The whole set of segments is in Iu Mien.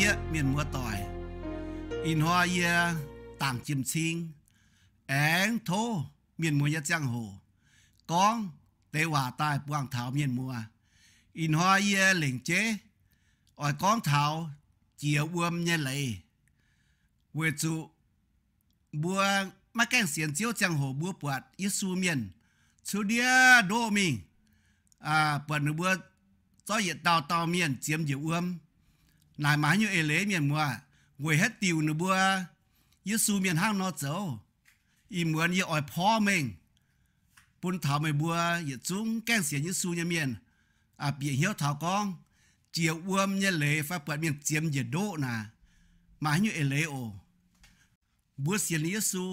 Mienh muoz-doic, ih hnoi yie dangc jiem-cing, aengx tov mienh muoz nyei ziangh hoc gorngv deix waac daaih buangh taux mienh muoz. Ih hnoi yie lengc jeiv oix gorngv taux jiex wuom nyei leiz, weic zuqc mbuo maiv gaengh sienx Ziouv ziangh hoc mbuo buatc Yesu mienh cuotv ndiev ndoqv mingh, buatc ninh mbuo zorqv yietc dauh dauh mienh ziemx njiec wuom. Naaic maaih haaix nyungc eix leiz mienh muoz? Weic haaix diuc ninh mbuo, Yesu mienh hnangv nor zoux? Ih muonz yie oix porv mengh bun taux meih mbuo yietc zungv gaengh sienx Yesu nyei mienh bieqc hnyouv taux gorngv jiex wuom nyei leiz fai buatc mienh ziemx njiec ndoqv naaic, maaih haaix nyungc eix leiz oc. Mbuo sienx liuz Yesu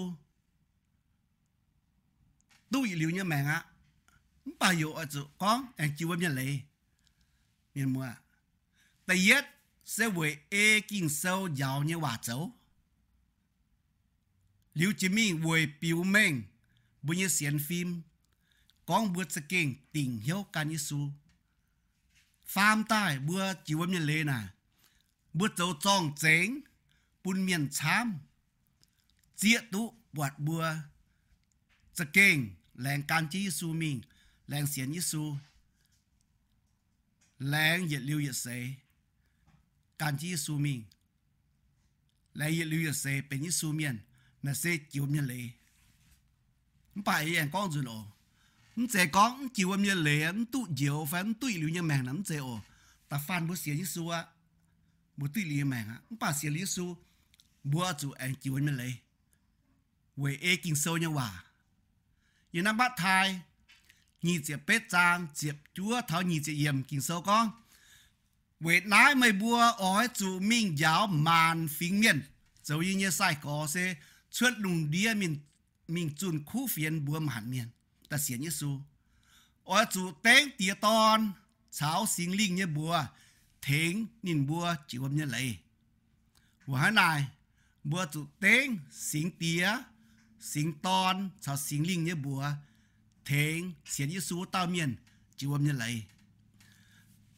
duqv yietc liuz nyei maengc aqv, mv baac yaac oix zuqc gorngv aengx jiex wuom nyei leiz. Mienh muoz, da'yietv se weic ei Ging-Sou njaaux nyei waac zoux. Liuz jiex mingh weic biux mengh mbuo nyei sienx fim, gorngv mbuo za'gengh dingc hnyouv gan Yesu. Faam daaih mbuo jiex wuom nyei leiz naaic, mbuo zoux zorng-zengx bun mienh camv zieqv duqv buatc mbuo za'gengh laengz gan jienv Yesu mingh, laengz sienx Yesu, laengz yietc liuz yietc seix gan jienv Yesu mingh, laengz yietc liuz yietc seix benx Yesu mienh. Naaiv se jiex wuom nyei leiz. Mv baac yie aengx gorngv nzunc oc, mv zeiz gorngv mv jiex wuom nyei leiz mv duqv njoux fai mv duqv yietc liuz nyei maengc naaic, mv zeiz oc. Da'faanh mbuo sienx Yesu aqv, mbuo duqv yietc liuz nyei maengc aqv, mv baac sienx liuz Yesu, mbuo zuqc aengx jiex wuom nyei leiz weic ei Ging-Sou nyei waac. Yiem naaiv Matv^taai nyic ziepc betv zaang ziepc juov taux nyic ziepc yiemc Ging-Sou gorngv, weic naaiv meih mbuo oix zuqc mingh njaaux maanc fingx mienh. Zoux yie nyei sai-gorx se cuotv lungh ndiev mingh zunh kuv fienx mbuox maanc mienh daaih sienx Yesu. Oix zuqc dengv Diex, Dorn caux Singx Lingh nyei mbuox tengx ninh mbuo jiex wuom nyei leiz. Weic hnangv naaic, mbuo zuqc dengv Singx Diex, Singx Dorn caux Singx Lingh nyei mbuox tengx sienx Yesu wuov dauh mienh jiex wuom nyei leiz.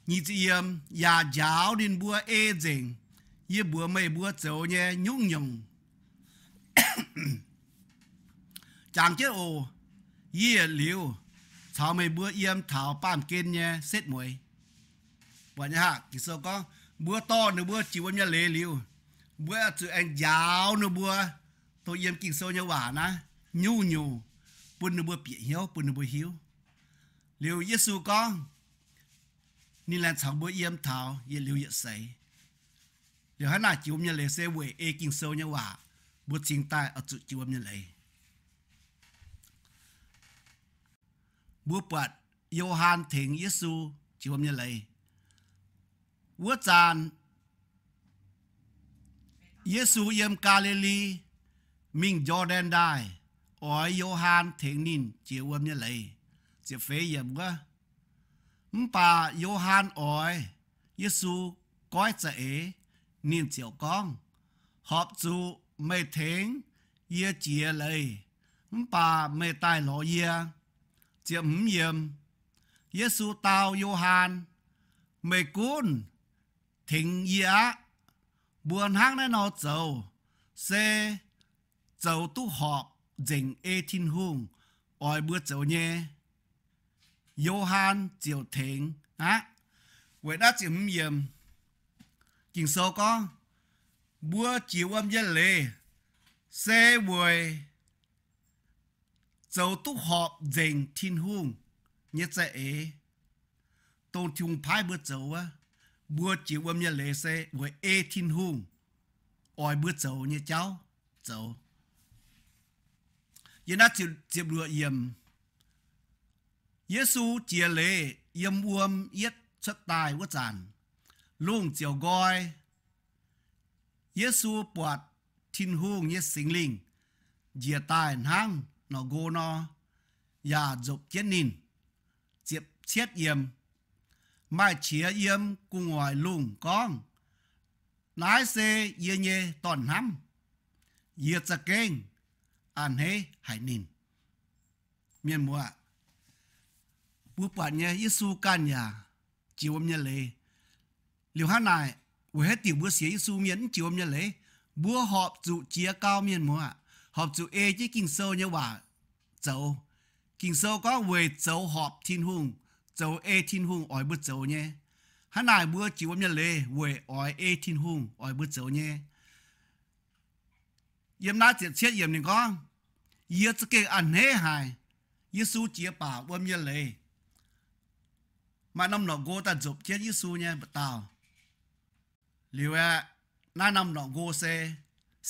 Nyic ziepc yiemc, yaac njaaux ninh mbuo ei nzengc yie mbuox meih mbuo zoux nyei nyungc-nyungc. Jangx jienv oc. Yie yietc liuz caux meih mbuo yiem taux baamh gen nyei setv mueiz. Buatc nyei haic, Ging-Sou gorngv mbuo dorh ninh mbuo jiex wuom nyei leiz liuz, mbuo zuqc aengx njaaux ninh mbuo, dongh yiem Ging-Sou nyei waac naaiv, nyungc-nyungc bun ninh mbuo bieqc hnyouv, bun ninh mbuo hiuv. Liuz Yesu gorngv ninh laengz caux mbuo yiem taux yietc liuz yietc seix. Liuz hnangv naaic jiex wuom nyei leiz se weic ei Ging-Sou nyei waac, mbuo cingx daaih oix zuqc jiex wuom nyei leiz. Mbuo buatc Yo^han tengx Yesu jiex wuom nyei leiz. Wuov zanc Yesu yiem Gaa^li^li mingh Jor^ndaen Ndaaih, oix Yo^han tengx ninh jiex wuom nyei leiz. Ziepc feix yiemc wuov, mv baac Yo^han oix Yesu goiv za'eix. Ninh ziouc gorngv, Horpc zuqc meih tengx yie jiex leiz, mv baac meih daaih lorz yie. Ziepc hmz yiemc, Yesu dau Yo^han, Meih gunv tengx yie aqv. Mbuo hnangv naaiv nor zoux se zoux duqv horpc nzengc ei Tin-Hungh oix mbuo zoux nyei. Yo^han ziouc tengx aqv. Weic naaiv ziepc hmz yiemc, Ging-Sou gorngv, mbuo jiex wuom nyei leiz se weic zoux duqv horpc nzengc Tin-Hungh nyei za'eix, dongh Tin-Hungh paaiv mbuo zoux wuov. Mbuo jiex wuom nyei leiz se weic ei Tin-Hungh oix mbuo zoux nyei jauv zoux. Yiem naaiv ziepc luoqc yiemc, Yesu jiex leiz yiem wuom yietv cuotv daaih wuov zanc, lungh ziouc nqoi. Yesu buatc Tin-Hungh nyei Singx Lingh njiec daaih hnangv norqc nqo nor, yaac nzopc jienv ninh. Ziepc cietv yiemc, maaih qiex yiem gu'nguaaic lungh gorngv, Naaiv se yie nyei Dorn-hnamv. Yie za'gengh a'hneiv haic ninh. Mienh muoz, mbuo buatc nyei Yesu ganh yaac jiex wuom nyei leiz. Liuz hnangv naaic, Weic haaix diuc mbuo sienx Yesu mienh mv jiex wuom nyei leiz? Mbuo horpc zuqc jiex gau, mienh muoz, horpc zuqc ei jienv Ging-Sou nyei waac zoux. Ging-Sou gorngv weic zoux horpc Tin-Hungh, zoux ei Tin-Hungh oix mbuo zoux nyei. Hnangv naaic mbuo jiex wuom nyei leiz weic oix ei Tin-Hungh oix mbuo zoux nyei. Yiem naaiv ziepc cietv yiemc ninh gorngv, Yie za'gengh a'hneiv haic Yesu jiex baac wuom nyei leiz. Maaih norm norqc nqo daaih nzopc jienv Yesu nyei mbu'dauh. Liuz aeqv, naaiv norm norqc nqo se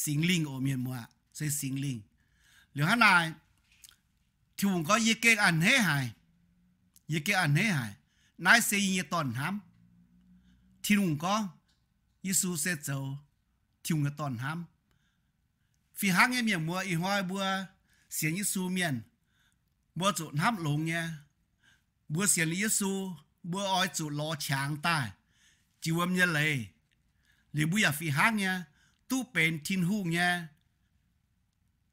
Singx Lingh oc, mienh muoz, se Singx Lingh. Liuz hnangv naaic, Tin-Hungh gorngv, Yie gengh a'hneiv haic. Yie gengh a'hneiv haic. Naaiv se yie nyei dorn-hnamv. Tin-Hungh gorngv, Yesu se zoux Tin-Hungh nyei dorn-hnamv. Fih hnangv nyei, mienh muoz, ih hnoi mbuo sienx Yesu mienh, mbuo zuqc hnamv longx nyei. Mbuo sienx liuz Yesu, mbuo oix zuqc lorz qangx daaih jiex wuom nyei leiz. Liuz mbuo yaac fih hnangv nyei duqv benx Tin-Hungh nyei,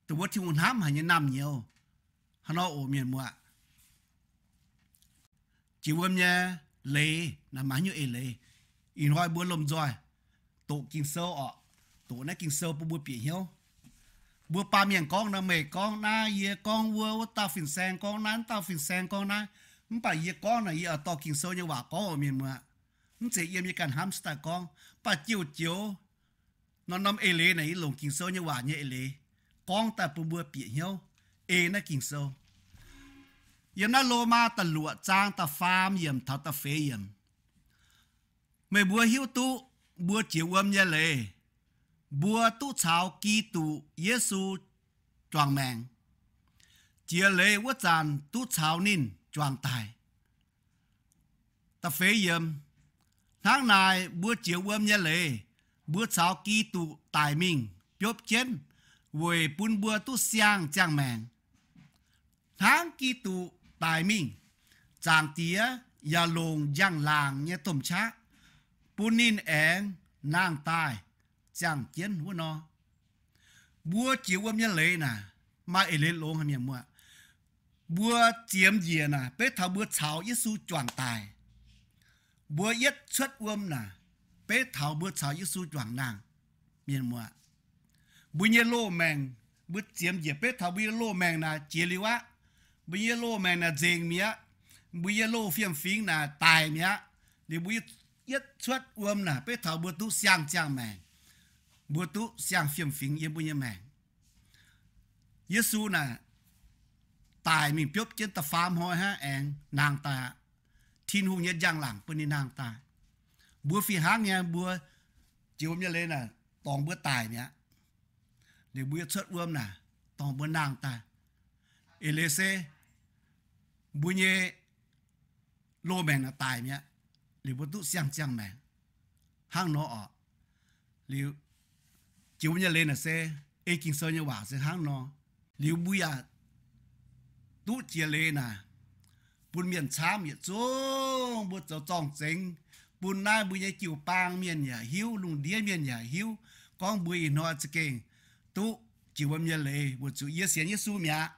dongh wuov Tin-Hungh hnamv haic nyei naamh nyouz. Hnangv nor oc, mienh muoz. Jiex wuom nyei leiz naaic maaih haaix nyungc eix leiz? Ih hnoi mbuo lomh nzoih doqc Ging-Sou oc. Doqc naaiv Ging-Sou bun mbuo bieqc hnyouv. Mbuo baamh mienh gorngv nor, meih gorngv naaiv, yie gorngv wuov, wuov dauh fin-saeng gorngv naaiv, wuov dauh fin-saeng gorngv naaiv. Mv baac yie gorngv naaic, yie oix dorh Ging-Sou nyei waac gorngv oc, mienh muoz. Mv zeiz yiem yie ganh hnamv se daaih gorngv, mv baac joux-joux norm-norm eix leiz naaic yie longc Ging-Sou nyei waac nyei eix leiz gorngv daaih bun mbuo bieqc hnyouv ei naaiv Ging-Sou. Yiem naaiv Lomaa da'luoqc zaang da'faam yiemc taux da'feix yiemc, meih mbuo hiuv duqv mbuo jiex wuom nyei leiz, mbuo duqv caux Giduc Yesu juangc maengc. Jiex leiz wuov zanc duqv caux ninh juangc daic. Da'feix yiemc, hnangv naaic mbuo jiex wuom nyei leiz, mbuo caux Giduc daic mingh biopv jienv weic bun mbuo duqv siang-ziangh maengc. Hnangv Giduc daic mingh, Zaangc Diex yaac longc njang-laangc nyei domh qaqv bun ninh aengx nangh daaih ziangh jienv wuov nor. Mbuo jiex wuom nyei leiz naaic maaih eix leiz longx haic, mienh muoz. Mbuo ziemx njiec naaic beiv taux mbuo caux Yesu juangc daic. Mbuo yietv cuotv wuom naaic beiv taux mbuo caux Yesu juangc nangh, mienh muoz. Mbuo nyei loz-maengc, mbuo ziemx njiec beiv taux mbuo nyei loz-maengc naaic jiex liuz aqv. Mbuo nyei loz-maengc naaic nzengc mi'aqv. Mbuo nyei loz fiem-fingx naaic daic mi'aqv. Liuz mbuo yietv cuotv wuom naaic beiv taux mbuo duqv siang-ziangh maengc. Mbuo duqv siang fiem-fingx yiem mbuo nyei maengc. Yesu naaic daic mingh biopv jienv da'faam hnoi hnangv aengx nangh daaih aqv. Tin-Hungh nyei njang-laangc bun ninh nangh daaih. Mbuo fih hnangv nyei, mbuo jiex wuom nyei leiz naaic dorngc mbuo daic mi'aqv. Liuz mbuo yietv cuotv wuom naaic dorngc mbuo nangh daaih. Eix leiz se mbuo nyei loz-maengc naaic daic mi'aqv. Liuz mbuo duqv siang-ziangh maengc hnangv nor oc. Liuz jiex wuom nyei leiz naaic se ei Ging-Sou nyei waac se hnangv nor. Liuz mbuo yaac duqv jiex leiz naaic bun mienh camv yietc zungv mbuo zoux zorng-zengx, bun naaiv mbuo nyei jiu-baang mienh yaac hiuv, lungh ndiev mienh yaac hiuv, gorngv mbuo ih hnoi za'gengh duqv jiex wuom nyei leiz weic zuqc yie sienx Yesu mi'aqv.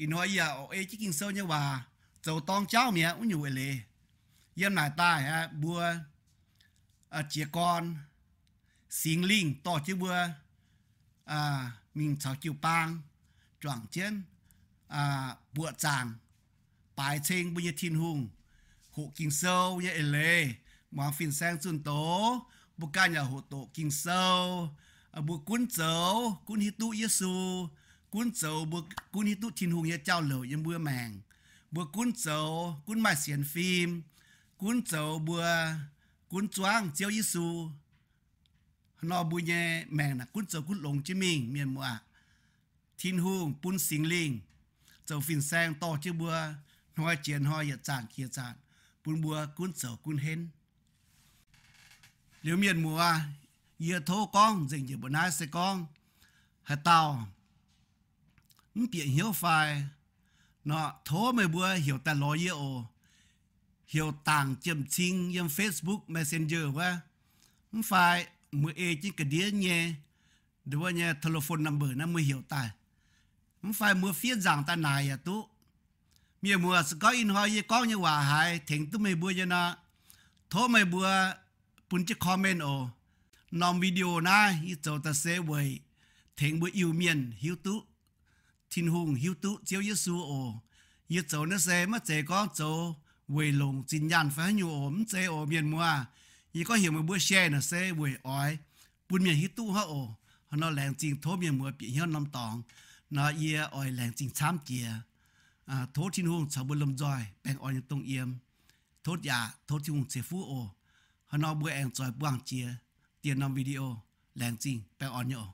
Ih hnoi yie yaac oix ei jienv Ging-Sou nyei waac zoux dorng jauv mi'aqv wuov nyungc eix leiz. Yiem naaic daaih aeqv, mbuo jiez gorn, Singx Lingh dorh jienv mbuo mingh caux jiu-baang juangc jienv, buoqc zaangc, baaix ceng mbuo nyei Tin-Hungh, hoqc Ging-Sou nyei eix leiz, muangx fin-saeng zunh doz. Mbuo ganh yaac hoqc doqc Ging-Sou. Mbuo gunv zoux gunv hiuv duqv Yesu, gunv zoux mbuo gunv hiuv duqv Tin-Hungh nyei jauv-louc yiem mbuo maengc. Mbuo gunv zoux gunv maaih sienx fim, gunv zoux mbuo gunv zuangv Ziouv Yesu. Hnangv nor mbuo nyei maengc naaic gunv zoux gunv longx jienv mingh, mienh muoz. Tin-Hungh bun Singx Lingh zoux fin-saeng dorh jienv mbuo hnoi jiex hnoi, yietc zanc jiex zanc, bun mbuo gunv zoux gunv henv. Liuz mienh muoz, yie tov gorngv nzengc njiec mbuo naaiv se gorngv, haaix dauh mv bieqc hnyouv fai nor, tov meih mbuo heuc daaih lorz yie oc. Heuc Dangc Jiem-Cing yiem Facebook Messenger wuov. Mv fai mbuo ei jienv ga'ndiev nyei, wuov nyei telephone number naaiv mbuo heuc daaih. Mv fai mbuo fiev nzangc daaih naaic yaac duqv. Mienh muoz, se gorngv ih hnoi yie gorngv nyei waac haiz tengx duqv meih mbuo nyei nor, tov meih mbuo bun jienv comment oc. Norm video naaiv yie zoux daaih se weic tengx mbuo Iu-Mienh hiuv duqv Tin-Hungh, hiuv duqv Ziouv Yesu oc. Yie zoux naaiv se maiv zeiz gorngv zoux weic longc zinh nyaanh fai haaix nyungc oc, mv zeiz oc mienh muoz. Yie gorngv heuc meih mbuo share naaic se weic oix bun mienh hiuv duqv hnangv oc. Hnangv nor laengz zingh tov mienh muoz bieqc hnyouv norm dorngx. Nor yie oix laengz zingh camv jiex. Tov Tin-Hungh caux mbuo lomh nzoih baengh orn nyei dongh yiem. Tov yaac tov Tin-Hungh ceix fuqv oc. Hnangv nor mbuo aengx zoix buangh jiex dieh norm video. Laengz zingh, baengh orn nyei oc.